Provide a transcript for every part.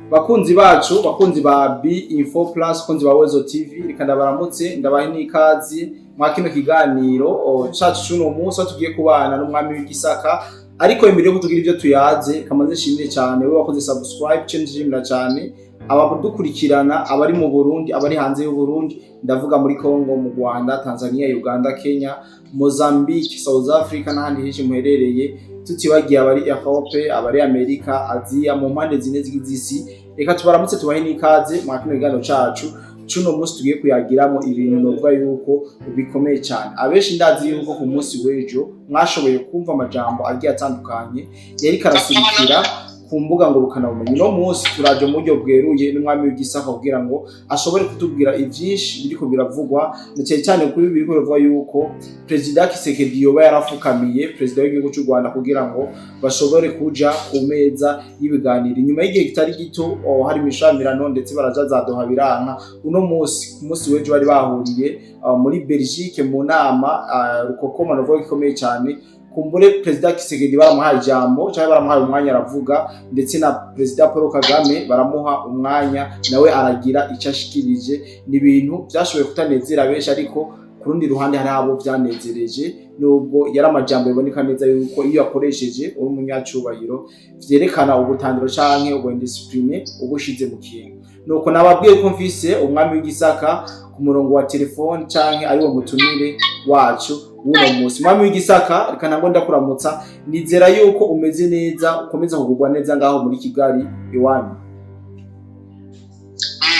Bakunzi bacu, bakunzi ba B Info Plus, bakunzi ba Wezo TV, reka ndabaramutse, ndabahe n'ikazi mwa kino kiganiro cacu c'uno munsi, aho tugiye kubana n'umwami w'Igisaka. Ariko imbere yo kutugira ivyo tuyaze, kamaze nshimire cyane we wakoze subscribe, ce nshimira cyane abadukurikirana, abari mu Burundi, abari hanze y'u Burundi, ndavuga muri Congo, mu Rwanda, Tanzania, Uganda, Kenya, Mozambique, South Africa n'ahandi henshi muherereye, tutibagiye abari Europe, abari Amerika, Aziya, mu mpande zine z'izi isi. Reka tubaramutse, tubahe n'ikaze mwa kino kiganiro cacu cuno munsi tugiye kuyagiramo ibintu novuga yuko bikomeye cyane. Abenshi ndazi yuko ku munsi w'ejo mwashoboye kumva amajambo agiye atandukanye yariko arasirikira ku mbuga ngurukanabumenyi. Uno munsi turaje mu buryo bweruye n'umwami w'Igisaka kugira ngo ashobore kutubwira ivyinshi biriko biravugwa, na cyane cyane kuri biriko biravugwa yuko Perezida Tshisekedi yoba yarafukamiye perezida w'igihugu cy'u Rwanda kugira ngo bashobore kuja ku meza y'ibiganiro inyuma y'igihe kitari gito hari imishamirano, ndetse baraja za Doha biranka. Uno munsi, ku munsi w'ejo, bari bahuriye muri Belgique mu nama rukokoma novuga ikomeye cyane. Kumbure Perezida Tshisekedi baramuhaye ijambo cyangwa baramuhaye umwanya aravuga, ndetse na Perezida Paul Kagame baramuha umwanya nawe aragira icyo ashikirije. Ni ibintu byashoboye kutanezera benshi, ariko ku rundi ruhande hari abo vyanezereje, nubwo yari amajambo biboneka neza yuko iyo yakoresheje uri umunyacubahiro vyerekana ubutandiro canke ubu indiscipline uba ushize mu kintu. Nuko nababwiye ko mfise umwami w'Igisaka ku murongo wa telefone, canke ari wo mutumire wacu w'uno munsi. Mwami w'Igisaka, reka ntabwo ndakuramutsa, nizera yuko umeze neza, ukomeza kugubwa neza ngaho muri Kigali iwanyu.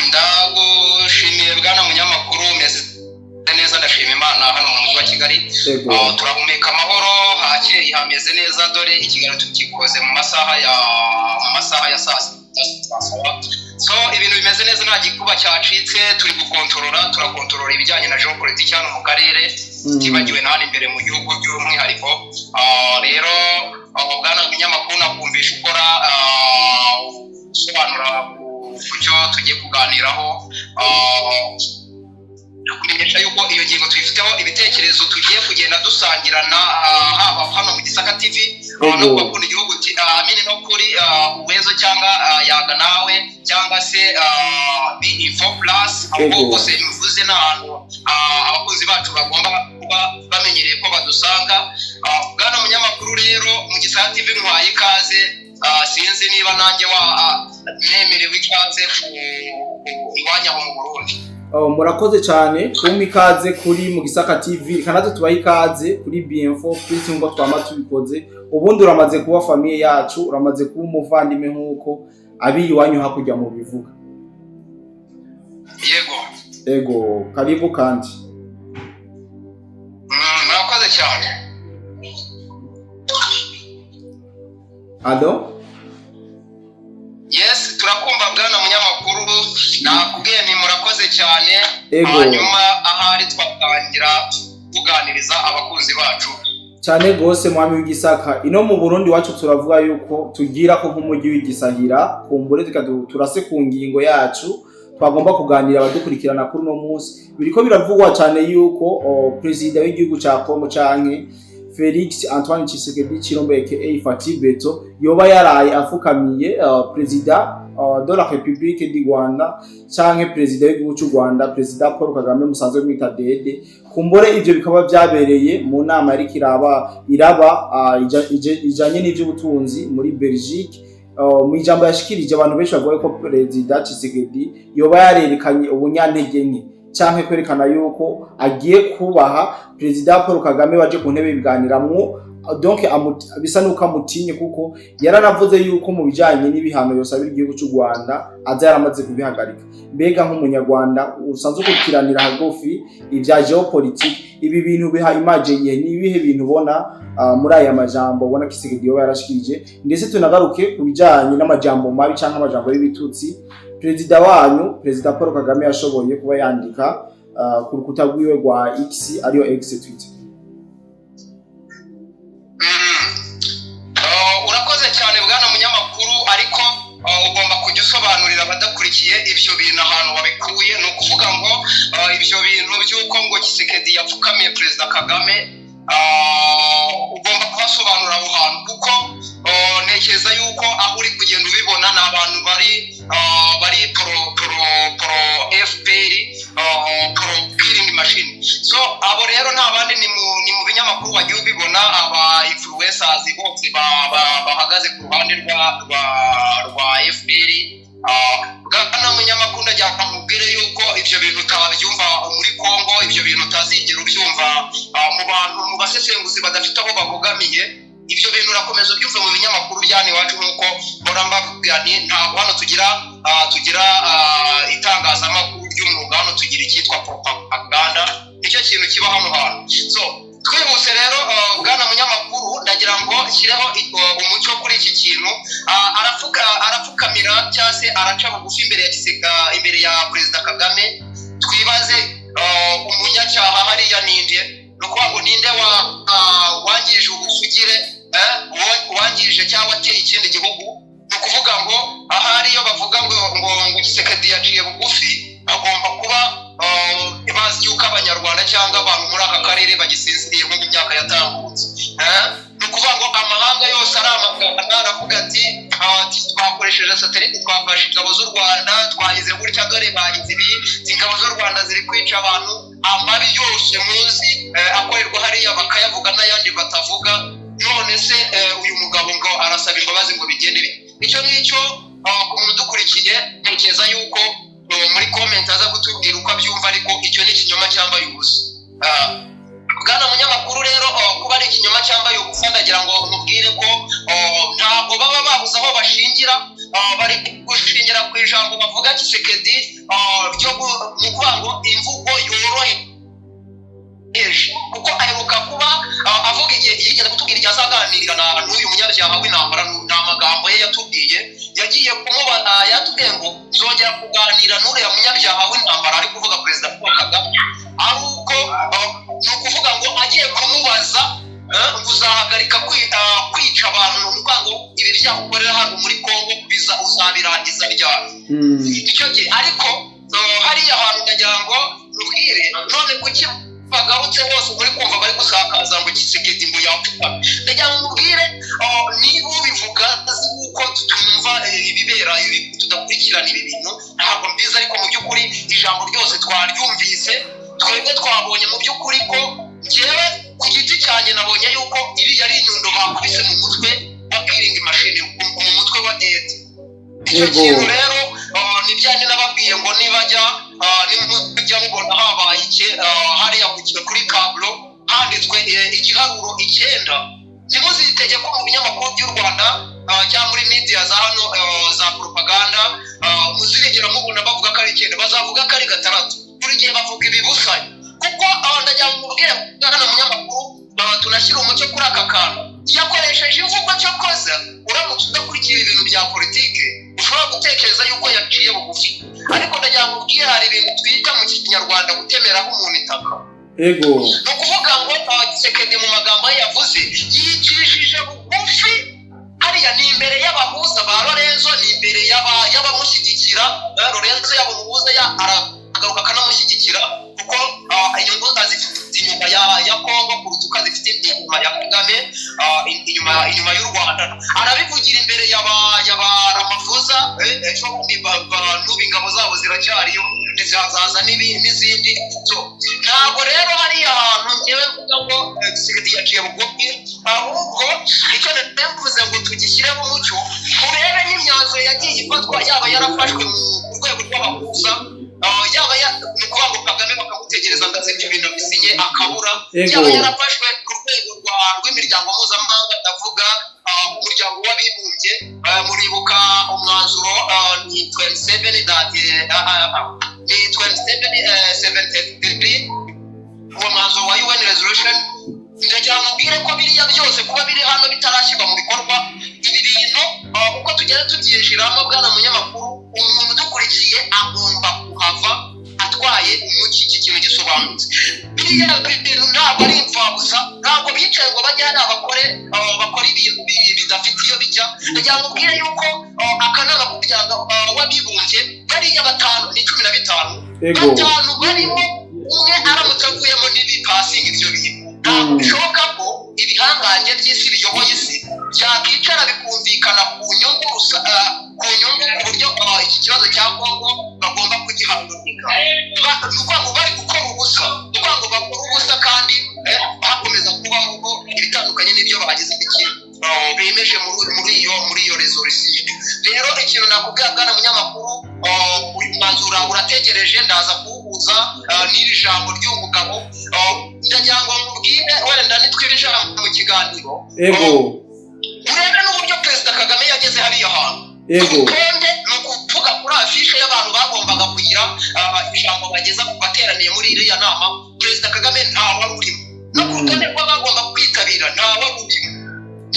Ndagushimiye bwana munyamakuru, umeze neza, ndashima Imana hano mu mujyi wa Kigali. Turahumeka amahoro, hakeye, hameze neza. Dore ikiganiro tukikoze mu masaha ya saa 6, saa saba. So ibintu bimeze neza, nta gikuba cyacitse. Turi gukontorora, turakontorora ibijyanye na géopolitique hano mu karere, tutibagiwe na hano imbere mu gihugu by'umwihariko. Rero bwana munyamakuru, nakumvisha ukora usobanura ku cyo tugiye kuganiraho. Kumenyesha yuko iyo ngingo tuyifiteho ibitekerezo tugiye kugenda dusangirana, haba hano mu Gisaka TV, no ku bakunda igihugu amini, no kuri Uwezo cyangwa Yaga Nawe cyangwa se B Info Plus. Aho hose mvuze ni ahantu abakunzi bacu bagomba kuba bamenyereye ko badusanga. Bwana munyamakuru, rero mu Gisaka TV nkwaye ikaze. Sinzi niba nanjye wa nemerewe ikaze iwanyu aho mu Burundi. Oh, murakoze cyane kumpa ikaze kuri mu Gisaka TV. Reka natwe tubahe ikaze kuri B info Plus nk'uko twama tubikoze. Ubundi uramaze kuba famille yacu, uramaze kuba umuvandimwe nk'uko abi iwanyu hakurya mu bivuga. Yego. Ego, karibu kandi. Murakoze cyane. Allo? Yes, turakumva bwana munyamakuru. Nakubwiye ni murakoze cyane. Hanyuma ahari twatangira tuganiriza abakunzi bacu. Cyane gose, mwami w'Igisaka. Ino mu Burundi wacu turavuga yuko tugira ko nk'umujyi w'Igisahira. Kumbure turase ku ngingo yacu twagomba kuganira abadukurikirana kuri uno munsi. Biriko biravugwa cyane yuko perezida w'igihugu ca Congo canke Felix Antoine Tshisekedi Tshilombo aka Fatshi Béton yoba yaraye afukamiye perezida de la République du Rwanda canke perezida w'igihugu c'u Rwanda, Perezida Paul Kagame musanzwe mwita Dede. Kumbure ivyo bikaba vyabereye mu nama yariko iraba ijanye n'ivy'ubutunzi muri Belgique. Mu ijambo yashikirije, abantu benshi bavuga ko Perezida Tshisekedi yoba yarerekanye ubunyantege nke canke kwerekana yuko agiye kubaha Perezida Paul Kagame waje ku ntebe ibiganiramwo, donc bisa nuko amutinye, kuko yaranavuze yuko mu bijanye n'ibihano yosabira igihugu c'u Rwanda aza yaramaze kubihagarika. Mbega nk'umunyarwanda usanzwe ukurikiranira hagufi ibya géopolitique, ibi bintu biha image yihe? Ni ibihe bintu ubona muri aya majambo ubona Tshisekedi yoba yarashikirije? Ndetse tunagaruke ku bijanye n'amajambo mabi canke amajambo y'ibitutsi perezida wanyu, Perezida Paul Kagame, yashoboye kuba yandika ku rukuta rwiwe rwa X, ariyo X Twitter. Urakoze cyane bwana munyamakuru, ariko ugomba kujya usobanurira abadakurikiye ibyo bintu ahantu wabikuye. Ni ukuvuga ngo ibyo bintu by'uko ngo Tshisekedi yapfukamiye Perezida Kagame, ugomba kuhasobanura aho hantu, kuko ntekereza yuko aho uri kugenda ubibona ni abantu bari So abo rero nta bandi, ni mu binyamakuru wagiye ubibona, aba influencers bose bahagaze ku ruhande rwa FPR. Bwana munyamakuru, ndagira ngo nkubwire yuko ibyo bintu utabyumva muri Congo, ibyo bintu utazigera ubyumva mu bantu, mu basesenguzi badafite aho babogamiye. Ibyo bintu urakomeza ubyumve mu binyamakuru byane iwacu, nk'uko mpora mbabwira nti ntabwo hano tugira itangazamakuru ry'umwuga, hano tugira icyitwa propaganda, nicyo kintu kiba hano hantu. So twihuse rero, bwana munyamakuru, ndagira ngo nshyireho umucyo kuri iki kintu. Arapfukamira cyangwa se araca bugufi imbere ya imbere ya Perezida Kagame. Twibaze, umunyacyaha hariya ninde? Ni ukuvuga ngo ninde wangije ubusugire, wangije cyangwa ateye ikindi gihugu? Ni ukuvuga ngo ahari iyo bavuga ngo Tshisekedi yaciye bugufi, agomba kuba bazi yuko Abanyarwanda cyangwa abantu muri aka karere bagisinziriye nko mu myaka yatambutse. Ni ukuvuga ngo amahanga yose aramagana, aravuga ati "Twakoresheje satellite, twafashe ingabo z'u Rwanda, twahize gutya, dore bahize ibi, ingabo z'u Rwanda ziri kwica abantu." Amabi yose muzi akorerwa hariya bakayavuga n'ayandi batavuga. None se uyu mugabo ngo arasaba imbabazi ngo bigende bite? Icyo ngicyo, ku muntu udukurikiye, ntekereza yuko muri comment aza kutubwira uko abyumva, ariko icyo ni ikinyoma cyambaye ubusa. Bwana munyamakuru rero, kuba ari ikinyoma cyambaye ubusa, ndagira ngo mubwire ko ntabwo baba babuze aho bashingira. Bari gushingira ku ijambo bavuga Tshisekedi ryo ni ukuvuga ngo imvugo yoroheje, kuko aheruka kuba avuga igihe yigeze kutubwira igihe azaganirira na n'uyu munyabyaha w'intambara. Ni amagambo ye yatubwiye, yagiye kumuba, yatubwiye ngo nzongera kuganira n'uriya munyabyaha w'intambara, ari kuvuga Perezida Paul Kagame, ari uko ni ukuvuga ngo agiye kumubaza ngo uzahagarika kwica abantu, ni ukuvuga ngo ibi byaha ukorera hano muri Congo biza uzabirangiza ryari? Icyo gihe ariko hariya hantu ndagira ngo mubwire, none kuki bagarutse hose muri kumva bari gusakaza ngo Tshisekedi ngo yapfukamye? Ndagira ngo mubwire, niba ubivuga azi yuko tutumva ibibera ibi, tudakurikirana ibi bintu, ntabwo mbizi, ariko mu by'ukuri ijambo ryose twaryumvise. Twebwe twabonye mu by'ukuri ko njyewe ku giti cyanjye nabonye yuko iriya ari inyundo bakubise mu mutwe wa killing machine, mu mutwe wa leta. Icyo kintu rero ni bya nababwiye ngo nibajya nimujya mubona habaye hariya kuri tableau handitswe igiharuro 9, ntimuzitege ko mu binyamakuru by'u Rwanda cyangwa muri media za hano za propaganda muzirigera mubona bavuga ko ari 9, bazavuga ko ari 6. Buri gihe bavuga ibibusanye, kuko ndagira ngo mubwire, hano munyamakuru, tunashyira umucyo kuri aka kantu. Yakoresheje imvugo cyokoze uramutse udakurikira ibintu bya politike ushobora gutekereza yuko yaciye bugufi, ariko ndagira ngo ubwire, hari ibintu twita mu Kinyarwanda gutemeraho umuntu itaka. Ni ukuvuga ngo Tshisekedi mu magambo ye yavuze yicishije bugufi hariya ni imbere y'abahuza ba Lorenzo, ni imbere y'abamushyigikira. Lorenzo yaba umuhuza, aragaruka akanamushyigikira, kuko inyungu azifite inyuma ya Kongo kuruta uko azifite inyuma ya Kagame, inyuma y'u Rwanda. Arabivugira imbere ya ba Ramaphosa. Ejo bundi n'ubu ingabo zabo ziracyariyo, ndetse hazaza n'izindi. So ntabwo rero hariya hantu ngewe mvuga ngo Tshisekedi yaciye bugufi, ahubwo icyo mvuze ngo tugishyireho umucyo, urebe n'imyanzuro yagiye ifatwa, yaba yarafashwe mu rwego rw'abahuza, yaba ni ukuvuga ngo Kagame bakamutegereza ngo aze ibyo bintu bisinye akabura, yaba yarafashwe ku rwego rw'imiryango mpuzamahanga, ndavuga Umuryango w'Abibumbye. Muribuka umwanzuro ni 27 dot ni 27 73, uwo mwanzuro wa UN resolution. Ndagira ngo mubwire ko biriya byose kuba biri hano bitarashyirwa mu bikorwa, ibi bintu uko tugenda tubyinjiramo, bwana munyamakuru, umuntu udukurikiye agomba kuhava atwaye umucyo, iki kintu gisobanutse. Biriya bintu ntabwo ari imfabusa, ntabwo bicaye ngo bajye hariya bakore ibintu bidafite iyo bijya. Ndagira ngo mubwire yuko akanama k'Umuryango w'Abibumbye bariya batanu ni 15, batanu barimo umwe aramutse avuyemo ntibipasinga ibyo bintu. Ntabwo bishoboka ko ibihangange by'isi biyoboye isi byakicara bikumvikana ku nyungu ku buryo iki kibazo cya Kongo bagomba kugihagarika. Ni ukuvuga ngo bari gukora ubusa, ni ukuvuga ngo bakora ubusa. Ikintu nakubwira, bwana munyamakuru, uyu mwanzuro urategereje, ndaza kuwuhuza n'iri jambo ry'uyu mugabo. Ndagira ngo mubwire, wenda nitwinjira mu kiganiro, urebe n'uburyo Perezida Kagame yageze hariya hantu. Urutonde, ni ukuvuga kuri affiche y'abantu bagombaga kugira ijambo bageza ku bateraniye muri iriya nama, Perezida Kagame ntawe wari urimo, no ku rutonde rw'abagomba kwitabira ntawe wari urimo.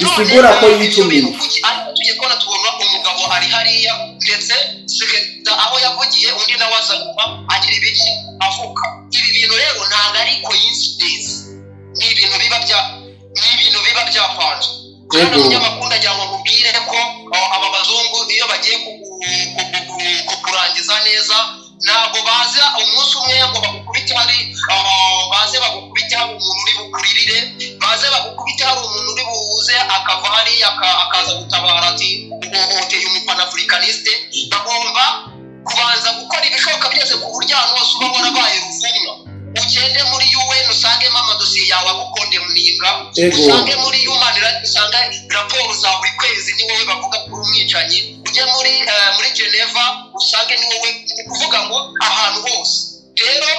Bisigura ko None, ibyo yitumiye. bintu ariko tujye kubona tubona umugabo ari hariya, ndetse seketa aho yavugiye, undi nawe aza nyuma agira ibiki avuga. Ibi bintu rero ntabwo ari coincidence, ni ibintu biba byapanzwe. Kandi umunyamakuru, ndagira ngo nkubwire ko aba bazungu iyo bagiye kukurangiza neza, ntabwo baza umunsi umwe ngo bagukubite hari, baze bagukubite hari umuntu uri bukuririre, baze bagukubite hari umuntu uri buze akava hariya akaza gutabara ati uhohoteye umupanafricaniste. Bagomba kubanza gukora ibishoboka byose ku buryo ahantu hose uba warabaye ruvumwa, ugende muri UN usangemo amadosiye yawe agucondemninga, usange muri human rights, usange raporo za buri kwezi ni wowe bavuga ko uri umwicanyi, ujye muri Geneva usange ni wowe. Ni ukuvuga ngo ahantu hose rero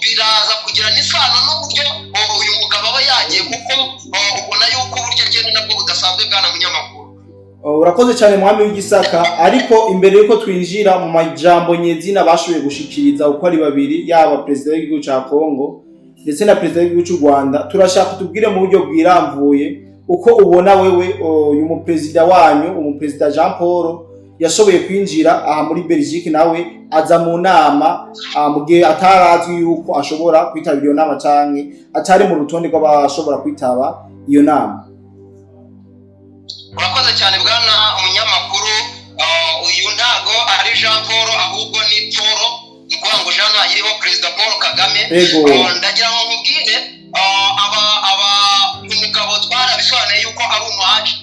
biraza kugira n'isano n'uburyo uyu mugabo aba yagiye, kuko ubona yuko uburyo agenda nabwo budasanzwe, bwana munyamakuru. Oh, urakoze cyane, mwami w'Igisaka. Ariko imbere yuko twinjira mu majambo nyezina bashoboye gushikiriza uko ari babiri, yaba perezida w'igihugu ca Congo ndetse na perezida w'igihugu cy'u Rwanda, turashaka tubwire mu buryo bwiramvuye uko ubona wewe uyu muperezida wanyu, umuperezida Jean Paul, yashoboye kwinjira aha muri Belgique, nawe aza mu nama mu gihe atarazwi yuko ashobora kwitabira iyo nama canke atari mu rutonde rw'abashobora kwitaba iyo nama. Urakoze cyane, bwana umunyamakuru. Uyu ntago ari Jean Paul, ahubwo ni Paul, ni ukuvuga ngo Jean ntayiriho, Perezida Paul Kagame. Ndagira ngo nkubwire, aba umugabo twarabisobanuye yuko ari umuhaji,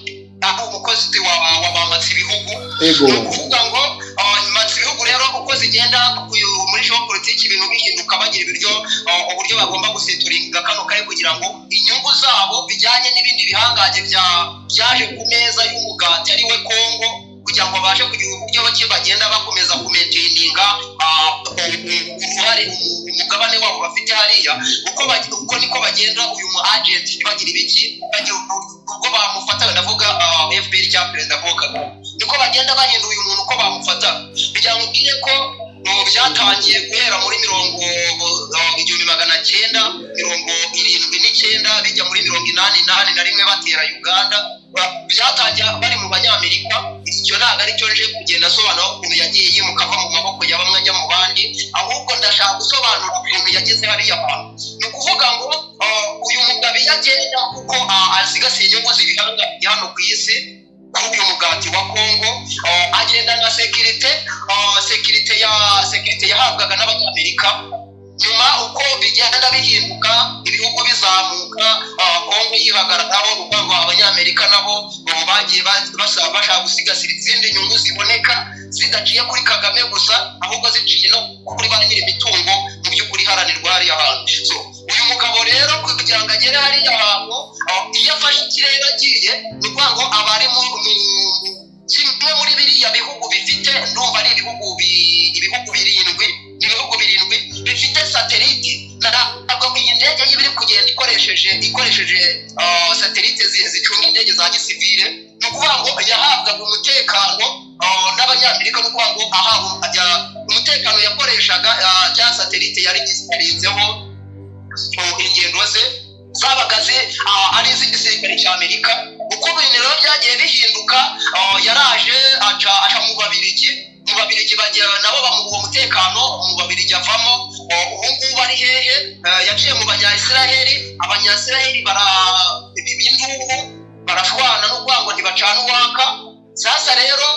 ari umukozi wa bamatsi ibihugu. Ni ukuvuga ngo matsi ibihugu rero uko zigenda muri géopolitique, ibintu bihinduka, bagira ibiryo uburyo bagomba gusettlinga kano kare kugira ngo inyungu zabo bijyanye n'ibindi bihangange byaje ku meza y'umugati ari we Kongo, kugira ngo babashe kugira uburyo bake bagenda bakomeza kumaintaininga uruhare, umugabane wabo bafite hariya. Uko niko bagenda uyu mu agent bagira ibiki, bagira ubwo bamufata, ndavuga FPR cya Perezida Paul Kagame, niko bagenda bahindura uyu muntu uko bamufata. Kugira ngo ubwire ko byatangiye guhera muri mirongo 1979 bijya muri 88 na rimwe batera Uganda. Byatangiye bari mu Banyamerika. Icyo ntabwo ari cyo nje kugenda asobanura ukuntu yagiye yimuka ava mu maboko ya bamwe ajya mu bandi, ahubwo ndashaka gusobanura ukuntu yageze hariya hantu. Ni ukuvuga ngo uyu mugabo iyo agenda, kuko asigasiye inyungu z'ibihangange hano ku isi kuri uyu mugati wa Kongo, agenda na sécurité, sécurité yahabwaga n'Abanyamerika. Nyuma uko bigenda bihinduka, ibihugu bizamuka, Kongo yihagararaho, ni ukuvuga ngo Abanyamerika nabo ubu bagiye bashaka gusigasira izindi nyungu ziboneka zidaciye kuri Kagame gusa, ahubwo ziciye no kuri ba nyiri imitungo mu by'ukuri iharanirwa hariya hantu. So uyu mugabo rero kugira ngo agere hariya hantu, iyo afashe ikirere agiye, ni ukuvuga ngo aba ari mu kimwe muri biriya bihugu bifite, ndumva ari ibihugu 7 bifite satellite. Ntabwo iyi ndege yiba iri kugenda ikoresheje satellite zicunga indege za gisivile. Ni ukuvuga ngo yahabwaga umutekano n'Abanyamerika, ni ukuvuga ngo ahawe umutekano yakoreshaga cya satellite yari gisarinzeho ingendo ze zabaga ari iz'igisirikare cya Amerika. Uko ibintu rero byagiye bihinduka, yaraje aca mu Babirigi, mu Babirigi bagira nabo bamuha uwo mutekano, mu Babirigi avamo. Ubu ngubu ari hehe? Yaciye mu Banyayisiraheli, Abanyayisiraheli bara induru barashwana, no kuvuga ngo ntibacana uwaka. Sasa rero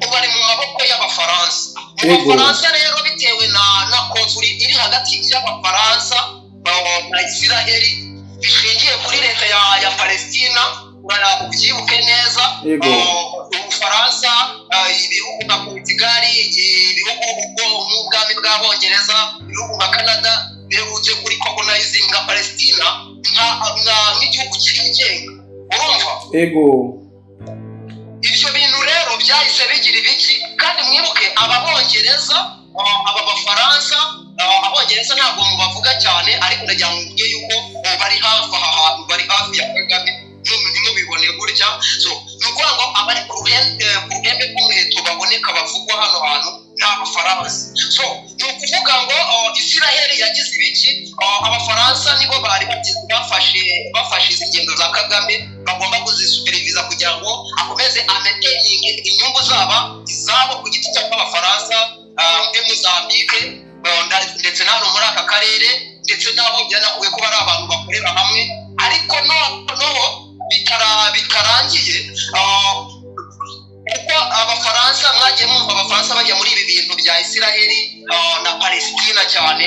ubu ari mu maboko y'Abafaransa, mu Bafaransa rero bitewe na conflit iri hagati y'Abafaransa na Isiraheli bishingiye kuri leta ya Palestina. Ubyibuke neza, Ubufaransa, ibihugu nka Portugal, ibihugu ubwo nk'ubwami bw'Abongereza, ibihugu nka Canada biherutse kuri recognizinga Palestina nk'igihugu cyigenga, urumva? Ibyo bintu rero byahise bigira ibiki? Kandi mwibuke aba Bongereza, aba Bafaransa, Abongereza ntabwo mubavuga cyane, ariko ndagira ngo mvuge yuko bari hafi aha hantu, bari hafi ya Kagame, ntimubibone gutya. So ni ukuvuga ngo abari ku ruhembe rw'umuheto baboneka bavugwa hano hantu ni Abafaransa. So ni ukuvuga ngo Isiraheli yagize ibiki? Abafaransa nibo bari bafashe izi ngendo za Kagame, bagomba kuzisuperiviza kugira ngo akomeze amaintaininge inyungu zaba izabo ku giti cyabo Abafaransa muri Mozambique, ndetse na hano muri aka karere, ndetse n'abo byanakubwiye ko bari abantu bakorera hamwe. Ariko noneho bitarangiye, kuko Abafaransa, mwagiye mwumva Abafaransa bajya muri ibi bintu bya Isiraheli na Palesitina cyane.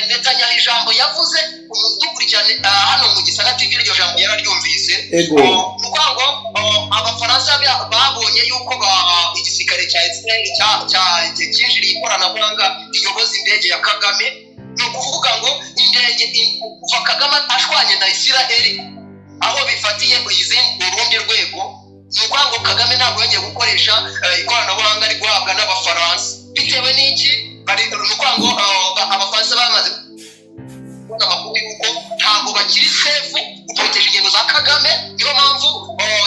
Netanyahu ijambo yavuze, umuntu udukurikirane hano mu Gisaka TV, iryo jambo yararyumvise. Ego. Ni ukuvuga ngo Abafaransa babonye yuko igisirikare cya Isiraheli cyinjiriye ikoranabuhanga riyoboza indege ya Kagame. Ni ukuvuga ngo indege kuva Kagame ashwanye na Isiraheli, aho bifatiye urundi rwego, ni ukuvuga ngo Kagame ntabwo yongeye gukoresha ikoranabuhanga ari guhabwa n'Abafaransa. Bitewe n'iki? Ni ukuvuga ngo Abafaransa bamaze kubona amakuru y'uko ntabwo bakiri safe guproteja ingendo za Kagame. Niyo mpamvu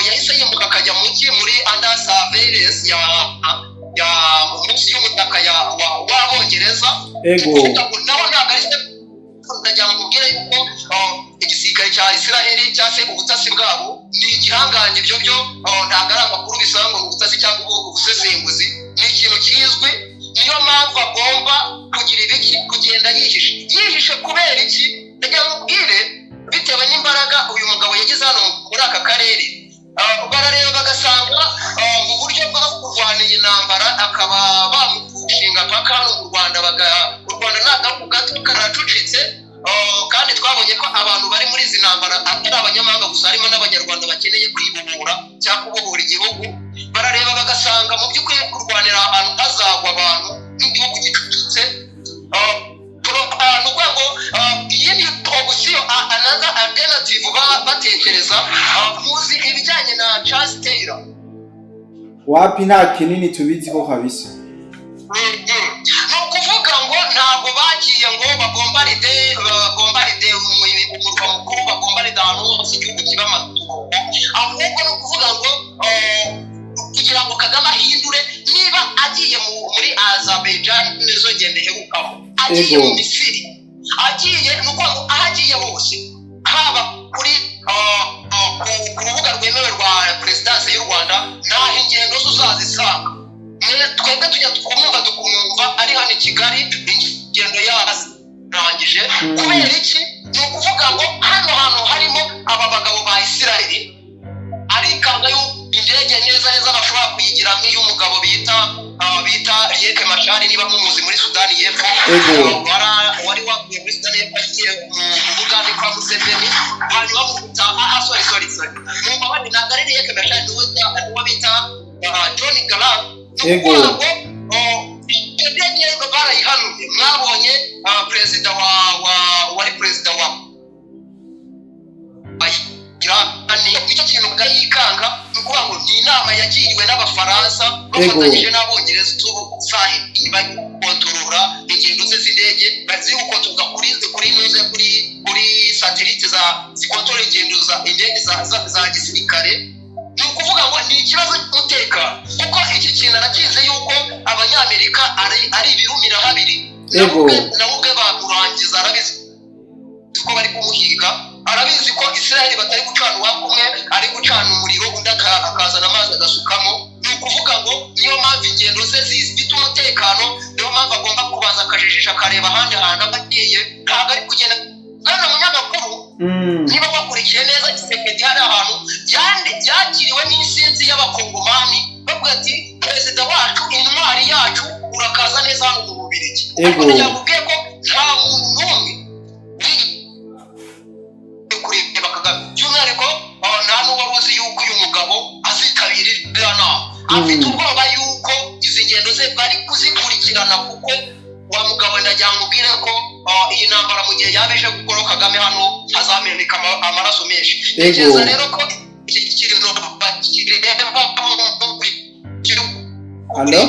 yahise yimuka akajya muri under surveillance ya munsi y'umutaka w'Abongereza. Ego. Kuvuga ngo naho ntabwo ari safe. Ndagira ngo mubwire yuko igisirikare cya Isiraheli cyangwa se ubutasi bwabo ni igihangange. Ibyo byo ntabwo ari amakuru bisaba ngo ni ubutasi cyangwa ubusesenguzi, ni ikintu kizwi. Niyo mpamvu agomba kugira ibiki? Kugenda yihishe. Yihishe kubera iki? Ndagira ngo mubwire, bitewe n'imbaraga uyu mugabo yagize hano muri aka karere, barareba bagasanga mu buryo bwo kurwana iyi ntambara, akaba bamushinga paka hano mu Rwanda, u Rwanda ni agahugu gato karacucitse. Kandi twabonye ko abantu bari muri izi ntambara atari abanyamahanga gusa, harimo n'Abanyarwanda bakeneye kwibohora cyangwa kubohora igihugu. Barareba bagasanga mu by'ukuri kurwanira ahantu hazagwa abantu nk'igihugu gicucitse. Ni ukuvuga ngo iyi ni option, another alternative batekereza. Muzi ibijyanye na Charles Taylor? Wapi, nta kinini tubizi ko kabisa. Ni ukuvuga ngo ntabwo bagiye ngo babombaride umurwa mukuru, babombaride ahantu hose igihugu kiba amatongo. Ahubwo ni ukuvuga ngo kugira ngo Kagame ahindure, niba agiye muri Azerbaijan, nizo ngendo iherukaho, agiye mu Misiri, agiye, ni ukuvuga ngo aho agiye hose, haba kuri ku rubuga rwemewe rwa perezidansi y'u Rwanda, ntaho ingendo zo uzazisanga. Twebwe tujya kumwumva, tukumwumva ari hano i Kigali, ingendo yarangije. Kubera iki? Ni ukuvuga ngo hano hantu harimo aba bagabo ba Isiraheli, arikanga yuko indege neza neza bashobora kuyigira nk'iy'umugabo bita Riek Machar, niba mumuzi, muri Sudani y'Epfo. Wari wavuye muri Sudani y'Epfo agiye mu Bugande kwa Museveni, hanyuma mu gutaha, sorry, sorry, sorry, mumbabarire, ntabwo ari Riek Machar, niwo bita John Garang. Ni ukuvuga ngo iyo ndege barayihanuye. Mwabonye perezida wa wari perezida wa Irani, nicyo kintu bwayikanga. Ni ukuvuga ngo ni inama yagiriwe n'Abafaransa bafatanyije n'Abongereza. Ubu sahi bari gukontorora ingendo ze z'indege, ziri gukontorora kuri nuze kuri satellite za zikontorora ingendo za indege za gisirikare. Ni ukuvuga ngo ni ikibazo cy'umutekano, kuko iki kintu arakizi yuko Abanyamerika ari ibirumira habiri. Nawe ubwe bamurangiza. Arabizi ko bari kumuhiga, arabizi ko Israel batari gucana uwaka, umwe ari gucana umuriro, undi akazana amazi agasukamo. Ni ukuvuga ngo niyo mpamvu ingendo ze zifite umutekano, niyo mpamvu agomba kubanza akajijisha, akareba ahandi hantu aba agiye. Ntabwo ari kugenda. Bwana munyamakuru, niba wakurikiye neza, Tshisekedi hari ahantu byakiriwe n'isinzi y'Abakongomani, bavuga ati: "Perezida wacu, intwari yacu, urakaza neza hano mu Bubiligi." Ariko ndagira ngo ubwiye ko nta muntu n'umwe kureba Kagame, by'umwihariko nta n'uwari uzi yuko uyu mugabo azitabira iriya nama. Afite ubwoba yuko izi ngendo ze bari kuzikurikirana, kuko wa mugabo, ndagira ngo ubwire ko iyi ntambara mu gihe yaba ije gukora Kagame hano, hazameneka amaraso menshi. Ntekereza rero ko Iki kintu bakireba mu gihugu. Allo?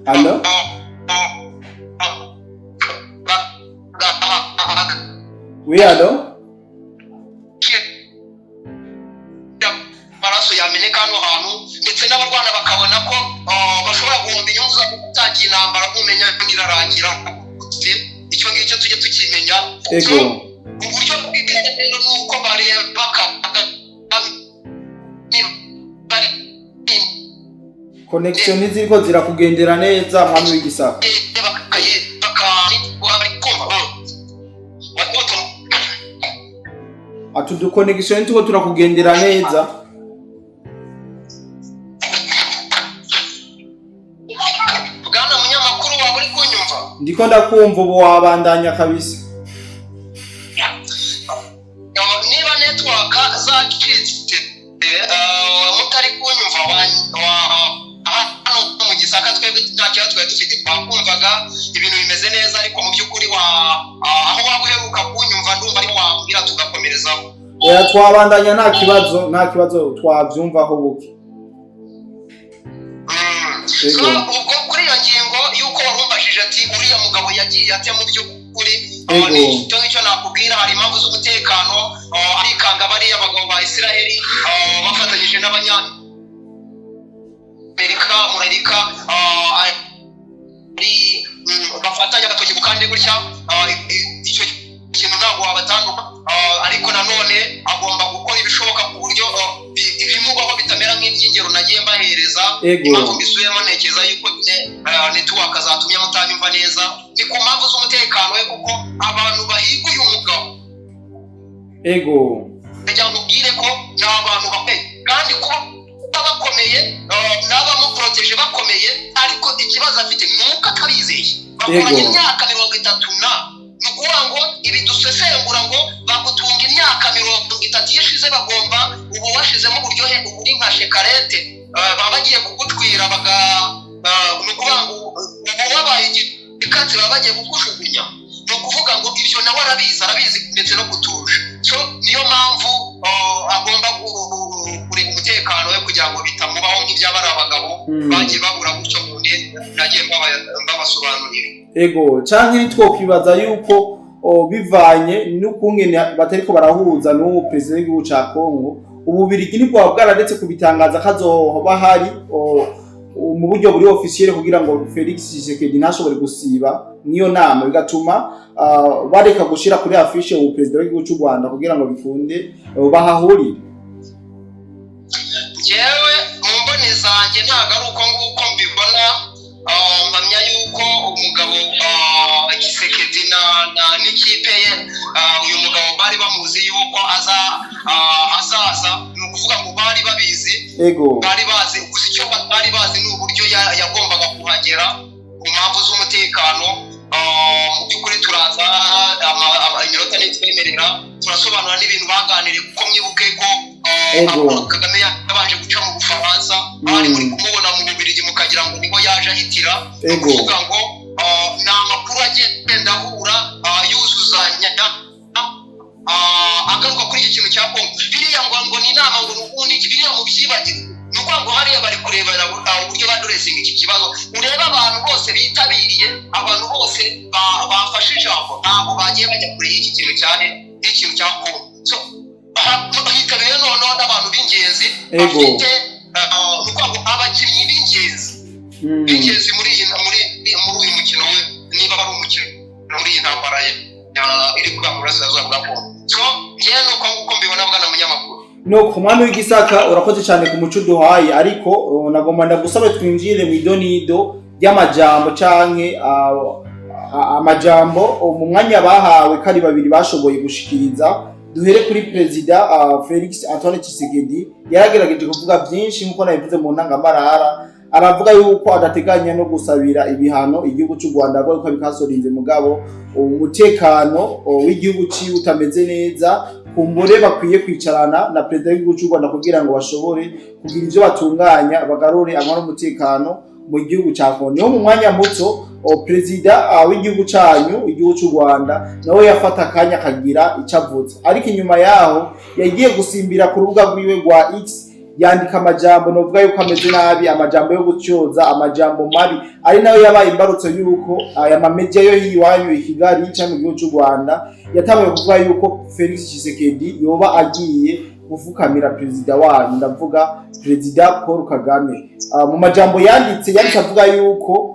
Allo? Oui, allo? Amaraso yameneka hano hantu, ndetse n'abarwana bakabona ko bashobora guhomba inyungu zabo gutangira intambara, nkumenya ngo irarangira. Icyo ngicyo tujye tukimenya. Ego. Uburyo bwiza rero ni uko bareba Kagame bari Connection ntiziriko zirakugendera neza, mwami w'Igisaka. Ati udu connection turiko turakugendera neza. Bwana munyamakuru, waba uri kunyumva? Ndiko ndakumva ubu, wabandanya kabisa. Niba network zacitse, mutari kunyumva, hano mu Gisaka twebwe nta kibazo twari dufite, twakumvaga ibintu bimeze neza. Ariko mu by'ukuri aho waba uheruka kunyumva, ndumva ariho wambwira tugakomerezaho. Oya, twabandanya, nta kibazo, nta kibazo, twavyumvaho buke. So Ego. ubwo kuri iyo ngingo y'uko warumbajije ati uriya mugabo yagiye ate, mu by'ukuri Ego. icyo ngicyo nakubwira, hari impamvu z'umutekano. Arikanga bariya bagabo ba Isiraheli bafatanyije n'Abanyamerika muri Amerika, ari bafatanya agatoki ku kandi gutya. Icyo kintu ntabwo wabatanduka. Ariko nanone agomba gukora ibishoboka ku buryo ibimubaho bitamera nk'iby'ingero nagiye mbahereza. Ego. Impamvu mbisubiyemo, ntekereza yuko nyine network zatumye mutanyumva neza, ni ku mpamvu z'umutekano we, kuko abantu bahiga uyu mugabo, Ego. ndagira ngo ubwire ko ni abantu bakomeye, kandi kuba bakomeye, n'abamuporoteje bakomeye, ariko ikibazo afite ni uko atabizeye. Bakoranye Yego. imyaka 30, na ni ukuvuga ngo ibi dusesengura ngo bagutunga imyaka 30, iyo ishize bagomba ubu washizemo uburyohe, ubu uri nka shekarete, baba bagiye kugutwira baga ni ukuvuga ngo ubu wabaye igikatsi, baba bagiye kukujugunya. Ni ukuvuga ngo ibyo nawe arabizi, arabizi ndetse no kuturusha. So niyo mpamvu agomba kureba umutekano we kugira ngo bitamubaho nk'ibyaba ari abagabo bagiye babura gutyo mu ndege nagiye mbabasobanurira. Ego, canke ntitwokwibaza yuko bivanye n'ukungene batariko barahuza n'uwo perezida w'igihugu ca Congo, Ububirigi nibwo bwaba bwararetse kubitangaza ko azoba hari mu buryo buri officiel, kugira ngo Felix Tshisekedi ntashobore gusiba n'iyo nama, bigatuma bareka gushira kuri affiche uwo perezida w'igihugu c'u Rwanda kugira ngo bikunde bahahurire. Njyewe mu mboni zanjye ntabwo ari uko nguko mbibona. Mpamya yuko umugabo Tshisekedi n'ikipe ye, uyu mugabo bari bamuzi yuko azaza. Ni ukuvuga ngo bari babizi. Ego. Bari bazi gusa, icyo batari bazi ni uburyo yagombaga kuhagera ku mpamvu z'umutekano. Mu by'ukuri turaza iminota ntitwemerera, turasobanura n'ibintu baganiriye, kuko mwibuke ko Ego. Paul Kagame yabanje guca mu Bufaransa, bari muri kumubona mu Bubirigi mukagira ngo niho yaje ahitira. Ni Ego. ukuvuga ngo ni amakuru agenda ahura, yuzuzanya, agaruka kuri iki kintu cya Kongo. Biriya ngo ni inama, ngo ni ubundi iki, biriya mubyibagirwe. Ni ukuvuga ngo hariya bari kurebera uburyo baduresinga iki kibazo. Urebe abantu bose bitabiriye, abantu bose bafashe ijambo, ntabwo bagiye bajya kure y'iki kintu cyane, y'ikintu cya Kongo. So hitabiriye noneho n'abantu b'ingenzi Ego. bafite, ni ukuvuga ngo abakinnyi b'ingenzi b'ingenzi muri uyu mukino we, niba ari umukino, muri iyi ntambara iri kuba mu burasirazuba bwa Kongo. So njyewe ni uko nguko mbibona, bwana munyamakuru. Nuko mwami w'Igisaka, urakoze cyane ku muco uduhaye, ariko nagomba ndagusabe twinjire mu idonido ry'amajambo canke amajambo mu mwanya bahawe ko ari babiri bashoboye gushikiriza. Duhere kuri perezida Felix Antoine Tshisekedi. Yaragerageje kuvuga byinshi nk'uko nabivuze mu ntangamarara. Aravuga yuko adateganya no gusabira ibihano igihugu cy'u Rwanda, avuga yuko abikasorinze, mugabo umutekano w'igihugu ciwe utameze neza, kumbure bakwiye kwicarana na perezida w'igihugu cy'u Rwanda kugira ngo bashobore kugira ivyo batunganya, bagarure amahoro n'umutekano. mu gihugu ca Kongo. Niho mu mwanya muto perezida w'igihugu canyu, igihugu c'u Rwanda, nawe yafata akanya akagira ico avuze, ariko inyuma yaho yagiye gusimbira ku rubuga rwiwe rwa X, yandika amajambo novuga yuko ameze nabi, amajambo yo gutyoza, amajambo mabi, ari nayo yabaye imbarutso yuko aya mamedia yo iwanyu i Kigali canke mu gihugu c'u Rwanda yatanguye kuvuga yuko Felix Tshisekedi yoba agiye gufukamira perezida wanyu, ndavuga perezida Paul Kagame. Mu majambo yanditse, yanditse avuga yuko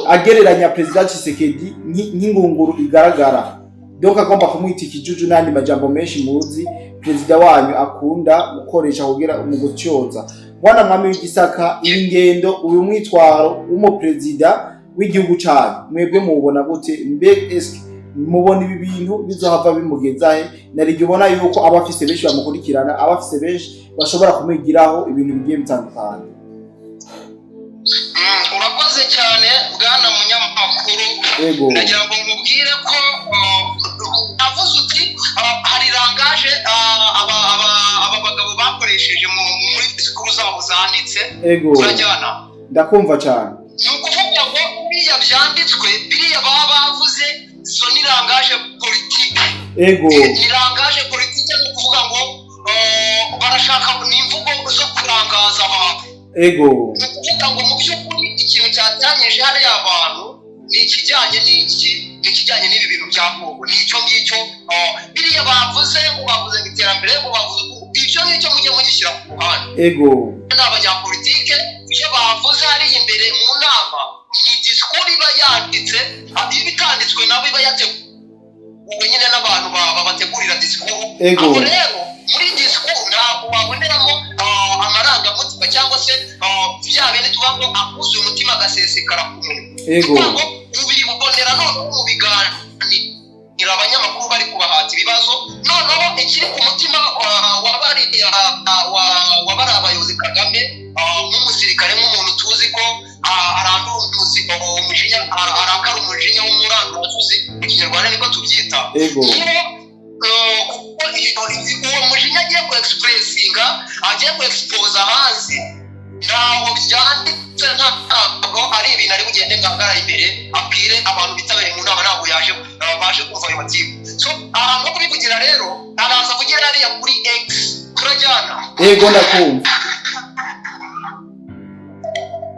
agereranya perezida Tshisekedi nk'ingunguru igaragara, donc agomba kumwita ikijuju n'andi majambo menshi muzi perezida wanyu akunda gukoresha kugira mu gutyoza. Bwana mwami w'Igisaka, iyi ngendo, uyu mwitwaro w'umuperezida w'igihugu canyu, mwebwe muwubona gute? Mbe eske mubona ibi bintu bizohava bimugezahe, nariryo ubona yuko aba afise benshi bamukurikirana, aba afise benshi bashobora kumwigiraho ibintu bigiye bitandukanye? Urakoze cyane, bwana munyamakuru. Ndagira ngo nkubwire ko avuze uti hari langage aba bagabo bakoresheje muri disikuru zabo zanditse. Turajyana? Ndakumva cyane. Ni ukuvuga ngo biriya byanditswe, biriya baba bavuze, zo ni langage politique. Ni langage politique, ni ukuvuga ngo barashaka, ni imvugo zo kurangaza abantu. Ni ukuvuga ngo mu by'ukuri ikintu cyatanyije hariya abantu ni ikijyanye n'iki? Ni ikijyanye n'ibi bintu bya Kongo, ni icyo ngicyo. Biriya bavuze ngo bavuze ngo iterambere, ngo bavuze ibyo ngicyo, mujye mugishyira ku ruhande. Ni abanyapolitike, ibyo bavuze hariya imbere mu nama ni disikuru iba yanditse. Iba itanditswe nabo iba yateguwe nyine n'abantu babategurira disikuru. Aho rero muri disikuru ntabwo waboneramo amarangamutima cyangwa se bya bindi tuvuga ngo akuzuye umutima agasesekara ku munwa. Kuvuga ngo ubibonera noneho mu biganiro abanyamakuru bari kubahata ibibazo, noneho ikiri ku mutima wa bari abayobozi, Kagame, nk'umusirikare, nk'umuntu tuzi ko arandura umujinya, arakara umujinya w'umurandurazuzi, mu Kinyarwanda niko tubyita. Niyo kuko uwo mujinya agiye ku expressinga, agiye ku exposa hanze, ntaho byanditse, ntabwo ari ibintu ari bugende ngo ahagarare imbere abwire abantu bitabiriye mu nama, ntabwo yaje baje kumva ayo matiku. So ahantu ho kubivugira rero araza avugira hariya kuri X. Turajyana? Ego, ndakumva.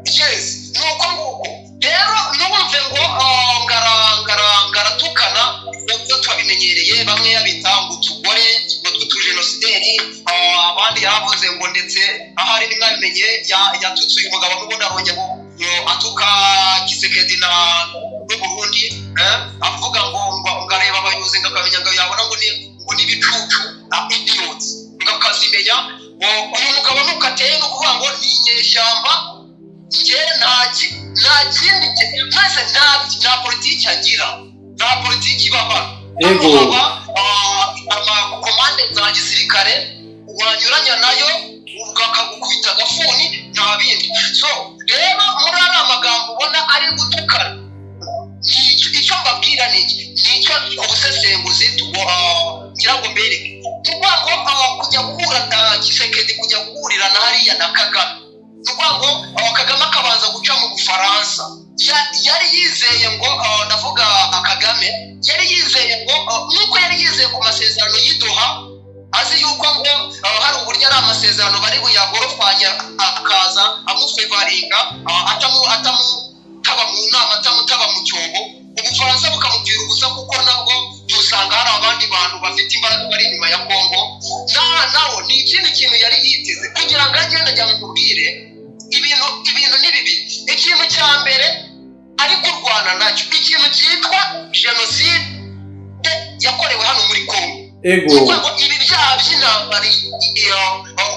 Yes, ni uko nguko rero. Ntiwumve ngo ngaratukana, ibyo turabimenyereye. Bamwe yabita ngo utugore, ngo tw'utujenosideri, abandi yavuze ngo ndetse ahari nimwabimenye yatutse uyu mugabo n'ubundi arongera ngo atuka Tshisekedi na n'Uburundi, avuga ngo areba abayobozi ngo akamenya ngo yabona ngo ni ibicucu, idiots, ngo akazimenya. Ngo uyu mugabo nuko ateye, ni ukuvuga ngo ni inyeshyamba. Njye nta kindi maze nta politiki agira, nta politiki iba hano. Hano haba amakomande za gisirikare, wanyuranya nayo bakagukubita agafuni, nta bindi. So rero muri ariya magambo ubona ari gutukana, icyo mbabwira ni iki? Ni icyo ku busesenguzi ngira ngo mbereke. Ni ukuvuga ngo kujya guhura na Tshisekedi, kujya guhurira na hariya na Kagame, ni ukuvuga ngo Kagame akabanza guca mu Bufaransa. Yari yizeye ngo, ndavuga Kagame, yari yizeye ngo nk'uko yari yizeye ku masezerano y'i Doha, azi yuko ngo hari uburyo ari amasezerano bari buyagorofanya akaza amufevaringa, atamutaba mu nama, atamutaba mu cyobo, Ubufaransa bukamupfira ubusa, kuko nabwo usanga hari abandi bantu bafite imbaraga bari inyuma ya Kongo. Nawo ni ikindi kintu yari yiteze kugira ngo agende ajya mubwire ibintu ni bibiri. Ikintu cya mbere ari kurwana nacyo, ikintu cyitwa jenoside yakorewe hano muri Kongo. Kuvuga ngo ibi byaha by'intambara iyo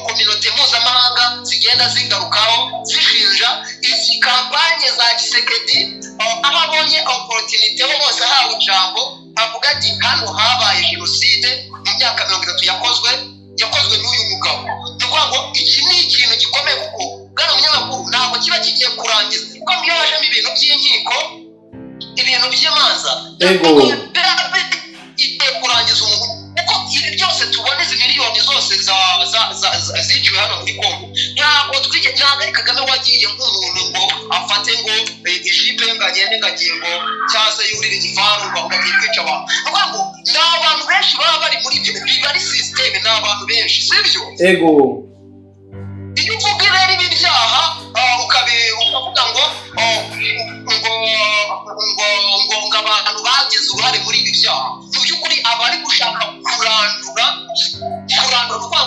communauté mpuzamahanga zigenda zigarukaho zishinja izi campagne za Tshisekedi, aho abonye opportunité ho hose ahawe ijambo avuga ati hano habaye jenoside mu myaka 30 yakozwe n'uyu mugabo. Ni ukuvuga ngo iki ni ikintu gikomeye, kuko bwana munyamakuru, ntabwo kiba kigiye kurangiza, kuko iyo hajemo ibintu by'inkiko, ibintu by'imanza, igiye kurangiza umuntu, kuko ibi byose tubona, izi miliyoni zose ziciwe hano muri Kongo, ntabwo twige, ntabwo ari Kagame wagiye nk'umuntu ngo afate Afate ngo ijipe, ngo agende, ngo agiye, ngo cyangwa se yurire igifaru, ngo agiye kwica abantu. Ni ukuvuga ngo ni abantu benshi baba bari muri ibyo, biba ari système, ni abantu benshi, sibyo? Ego. Iyo uvuga rero ibi byaha, ukavuga ngo abantu bagize uruhare muri ibi byaha, mu by'ukuri aba ari gushaka kurandura. Kuvuga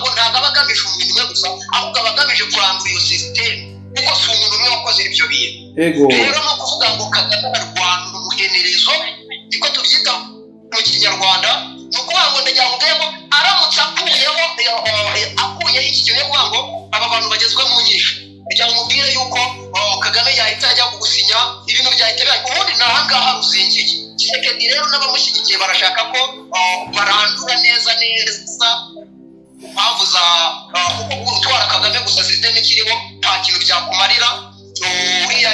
ngo ntabwo aba agamije umuntu umwe gusa, ahubwo aba agamije kurandura iyo système, kuko si umuntu umwe wakoze ibyo bintu. Rero ni ukuvuga ngo Kagame arwana umuhenerezo, niko tubyita mu Kinyarwanda. Ni ukuvuga ngo ndagira ngo ubwe ngo aramutse akuyeho iki kintu cyo kuvuga ngo aba bantu bagezwe mu nkiko, kugira ngo mubwire yuko, oh, Kagame yahita ajya gusinya, ibintu byahita biba. Ubundi ni ahangaha ruzingiye. Tshisekedi rero n'abamushyigikiye barashaka ko, oh, barandura neza neza impamvu za, kuko gutwara Kagame gusa, système ikiriho, nta kintu byakumarira. Uriya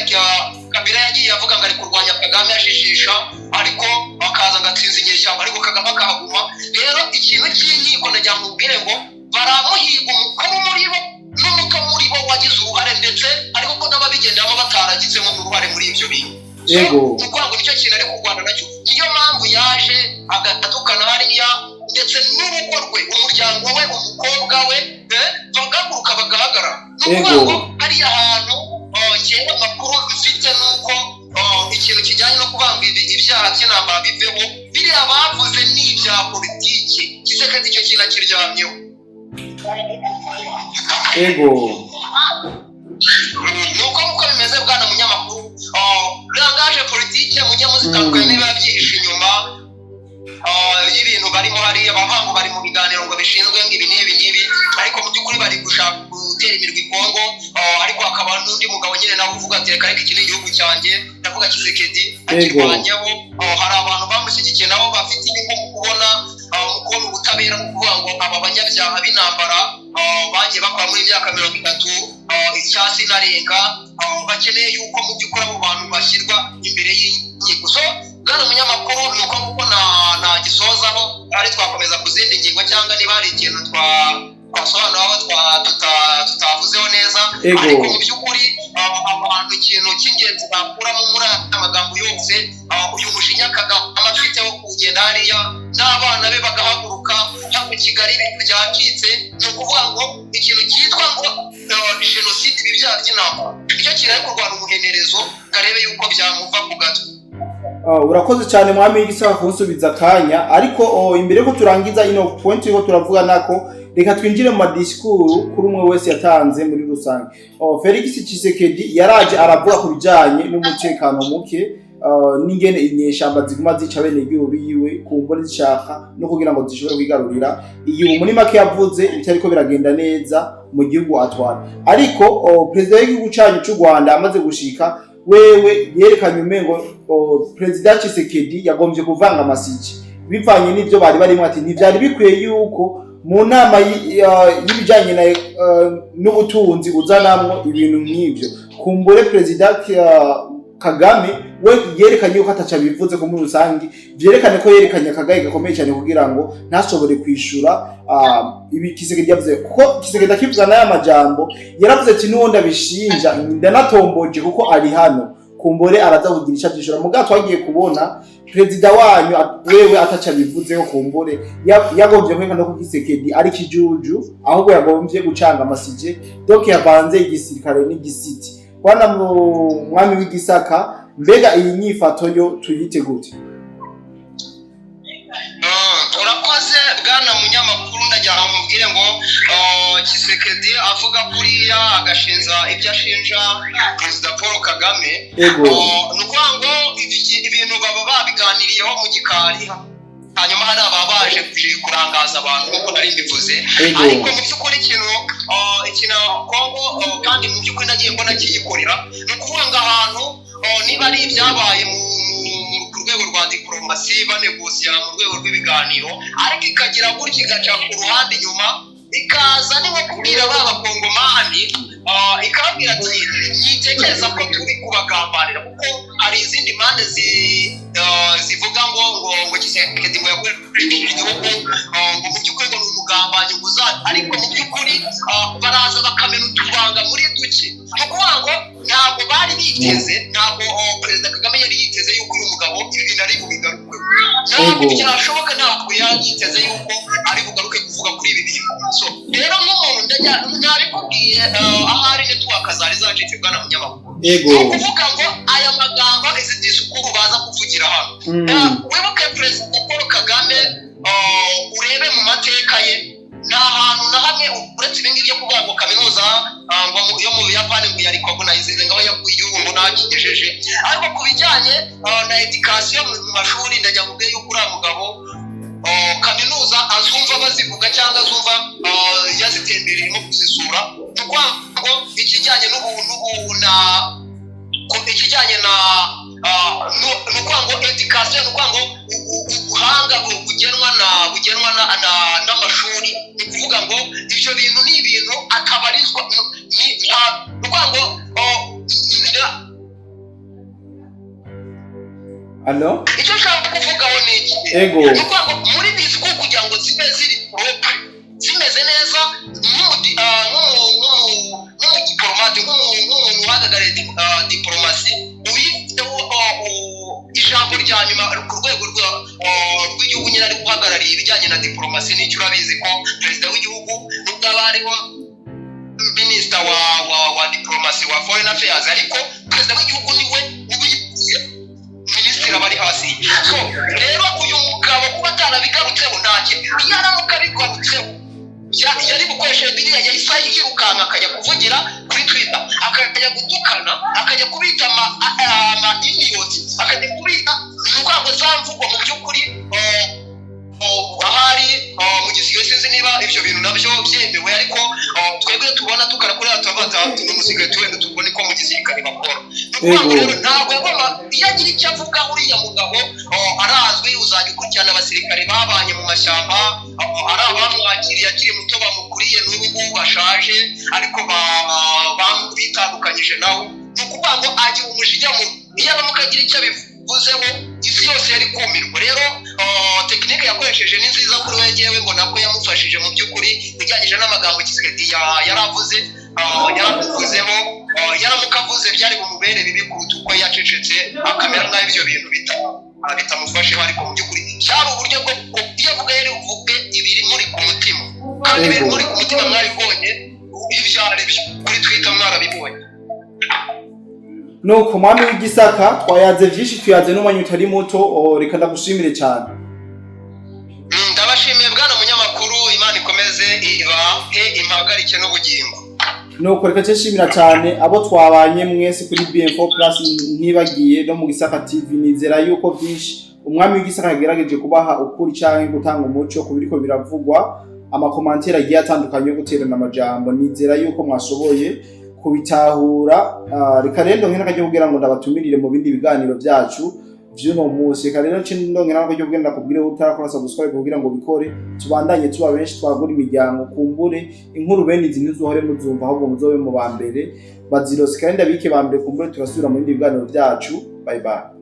Kabila yagiye avuga ngo ari kurwanya Kagame ajijisha, ariko akaza ngo atsinze inyeshyamba, ariko Kagame akahaguma. Rero ikintu cy'inkiko, ndagira ngo ubwire ngo baramuhiga, umukuru muri bo n'umuto muri bo wagize uruhare, ndetse ariko ko n'ababigenderamo bataragizemo uruhare muri ibyo bintu. Ni ukuvuga ngo nicyo kintu ari kurwana nacyo, niyo mpamvu yaje agatukana hariya, ndetse n'urugo rwe, umuryango we, umukobwa we, bagahaguruka bagahagarara. Ni ukuvuga ngo hariya hantu, njyewe amakuru mfite ni uko, ikintu kijyanye no kuvuga ngo ibyaha by'intambara biveho, biriya bavuze ni ibya politiki. Tshisekedi icyo kintu akiryamyeho. Ni uko nguko bimeze, bwana munyamakuru. Langage politique mujye muzitandukanye niba byihishe inyuma y'ibintu barimo hariya. Bavuga ngo bari mu biganiro, ngo bishinzwe ngo ibi n'ibi n'ibi, ariko mu by'ukuri bari gushaka gutera imirwi Kongo. Ariko hakaba n'undi mugabo nyine nawe uvuga ati: "Reka reka, iki ni igihugu cyanjye." Ndavuga Tshisekedi. Akirwanyeho. Hari abantu bamushyigikiye nabo bafite inyungu mu kubona ubutabera, mu kuvuga ngo aba banyabyaha b'intambara bagiye bakora muri myaka 30 icyasi inarenga, bakeneye yuko mu by'ukuri abo bantu bashyirwa imbere y'inkiko. So bwana munyamakuru, ni uko nguko nagisozaho. Ari twakomeza ku zindi ngingo, cyangwa niba hari ikintu twasobanuraho tutavuzeho neza. Ariko mu by'ukuri, abantu ikintu cy'ingenzi bakuramo muri aya magambo yose, uyu mujinya Kagame afite wo kugenda hariya n'abana be bagahaguruka hano i Kigali, ibintu byacitse. Ni ukuvuga ngo ikintu cyitwa ngo jenoside, ibi byaha by'intambara, nicyo kintu ari kurwana umuhenerezo, ngo arebe yuko byamuva ku gatwe. Urakoze cyane, mwami w'igisaka, kunsubiza akanya. Ariko imbere yuko turangiza ino point yuko turavuga nako, reka twinjire mu ma discours kuri umwe wese yatanze muri rusange. Felix Tshisekedi yaraje aravuga ku bijanye n'umutekano muke, n'ingene inyeshamba ziguma zica bene igihugu biwe ku mbone zishaka no kugira ngo zishobore kwigarurira igihugu. Muri make yavuze ibitariko biragenda neza mu gihugu atwara. Ariko perezida w'igihugu canyu c'u Rwanda amaze gushika, wewe yerekanye umengo perezida Tshisekedi yagombye kuvanga amasiki bivanye n'ivyo bari barimo, ati ntivyari bikwiye yuko mu nama y'ibijanye n'ubutunzi uzanamwo ibintu nk'ivyo. Kumbure perezida Kagame we yerekanye yuko ataca bivuze ko muri rusange, vyerekane ko yerekanye akagaye gakomeye cyane kugira ngo ntashobore kwishura ibi Tshisekedi yavuze, kuko Tshisekedi akivuga n'aya majambo yaravuze ati: "N'uwo ndabishinja ndanatomboje kuko ari hano, kumbure araza kugira icyo avyishura." Mugabo twagiye kubona perezida wanyu wewe ataca bivuzeho. Kumbure yagombye kwerekana ko Tshisekedi ari kijuju, ahubwo yagombye gucanga amasije, donc yavanze igisirikare n'igisiti. Bwana mwami w'igisaka, mbega iyi nyifato yo tuyite gute? Urakoze bwana munyamakuru. Ndagira ngo mubwire ngo Tshisekedi avuga kuriya, agashinja ibyo ashinja perezida Paul Kagame, ni ukuvuga ngo ibintu baba babiganiriyeho mu gikari, hanyuma hari ababa baje kurangaza abantu nk'uko nari mbivuze. Ariko mu by'ukuri ikintu Kongo, kandi mu by'ukuri nagiye mbona kiyikorera, ni ukuvuga ngo ahantu, niba ari ibyabaye ku rwego rwa diporomasi, banegosiya mu rwego rw'ibiganiro, ariko ikagira gutya igaca ku ruhande inyuma, ikaza ni nko kubwira ba bakongomani, ikababwira ati: "Yitekereza ko turi kubagambanira," kuko hari izindi mpande zivuga ngo Tshisekedi ngo yakoresheje igihugu, ngo mu by'ukuri ngo ni umugambanyi ngo ariko mu by'ukuri baraza bakamena utubanga muri duke. Ni ukuvuga ngo ntabwo bari biteze, ntabwo Perezida Kagame yari yiteze yuko uyu mugabo ibi bintu ari bubigaruke. Ntabwo byashoboka, ntabwo yari yiteze yuko ari bugaruke kuvuga kuri ibi bintu. So rero nk'umuntu ndajya nabikubwiye, ahari network zari zacitse, bwana munyamakuru. Ni ukuvuga ngo aya magambo, izi disikuru baza kuvugira hano, wibuke Perezida Paul Kagame, urebe mu mateka ye, nta hantu na hamwe uretse ibi ngibi byo kuvuga ngo kaminuza ngo yo mu Buyapani ngo yari recognize, ngo aho yakuye igihugu ngo ntakigejeje. Ariko ku bijyanye na education mu mashuri, ndajya mubwiye yuko uriya mugabo kaminuza azumva bazivuga cyangwa azumva yazitembereyemo kuzisura. Ni ukuvuga ngo ikijyanye n'ubu na ikijyanye na ni ukuvuga ngo education, ni ukuvuga ngo ubuhanga bugenwa n'amashuri. Ni ukuvuga ngo ibyo bintu ni ibintu atabarizwa, ni ukuvuga ngo Allo? Icyo nshaka kuvugaho ni iki? Ni ukuvuga ngo muri disikuru, kugira ngo zibe ziri propre, zimeze neza, nk'umudiporomate, nk'umuntu uhagarariye diporomasi, uyifiteho ijambo rya nyuma ku rwego rw'igihugu nyine, ari guhagarariye ibijyanye na diporomasi n'icyo. Urabizi ko perezida w'igihugu, nubwo aba hariho minisita wa diporomasi, wa foreign affairs, ariko perezida w'igihugu niwe ubiyivuye, minisitiri aba ari hasi. So rero uyu mugabo kuba atarabigarutseho, ntacyo. Iyo aramuka abigarutseho, yari bukoreshe biriya yahise yirukanka akajya kuvugira kuri Twitter, akajya gutukana, akajya kubita ama idiot, akajya kubita, ni ukuvuga ngo za mvugo mu by'ukuri ahari mu gisigaye sinzi niba ibyo bintu nabyo byemewe. Ariko twebwe tubona tukara kuri turavuga ati ni umusigaye wenda tubone ko mu gisirikare bakora. Ni ukuvuga ngo rero ntabwo yagomba, iyo agira icyo avuga uriya mugabo arazwi, uzajya ukurikirana abasirikare babanye mu mashyamba, ari abamwakiriye akiri muto, bamukuriye, n'ubu ngubu bashaje, ariko bitandukanyije nawe. Ni ukuvuga ngo agira umujinya mu iyo aramuka agira icyo abivuzeho, isi yose yari kumirwa. Rero technique yakoresheje ni nziza kuri we. Ngewe mbona ko yamufashije mu by'ukuri ujyanyije n'amagambo Tshisekedi yaravuze, yaramuvuzeho. Yaramuka avuze byari bumubere bibi kuruta uko yacecetse akamera nk'aho ibyo bintu bitamufasheho. Ariko mu by'ukuri byari uburyo bwo iyo avuga yari buvuge ibiri muri ku mutima, kandi ibiri muri ku mutima mwaribonye ibyo ari byo kuri Twitter, mwarabibonye. Nuko mwami w'igisaka, twayaze vyinshi, tuyaze n'umwanya utari muto. Reka ndagushimire cyane. Ndabashimiye bwana munyamakuru, Imana ikomeze ibahe impagarike n'ubugingo. Nuko reka nshimira cyane abo twabanye mwese kuri BM4 Plus, ntibagiye no mu Gisaka TV. Nizera yuko byinshi umwami w'igisaka yagerageje kubaha ukuri cyangwa gutanga umuco ku biriko biravugwa, ama commentaires agiye atandukanye yo guterana amajambo, nizera yuko mwashoboye kubitahura. Reka rero ndonke n'akaryo kugira ngo ndabatumirire mu bindi biganiro byacu vy'uno munsi. Reka rero nce ndonke n'akaryo kugira ndakubwire utarakora subscribe kugira ngo bikore, tubandanye tuba benshi, twagura imiryango, kumbure inkuru bene izi ntizuhore muzumva, ahubwo muzobe mu ba mbere bazirose, kandi ndabike ba mbere. Kumbure turasubira mu bindi biganiro byacu. Bye bye.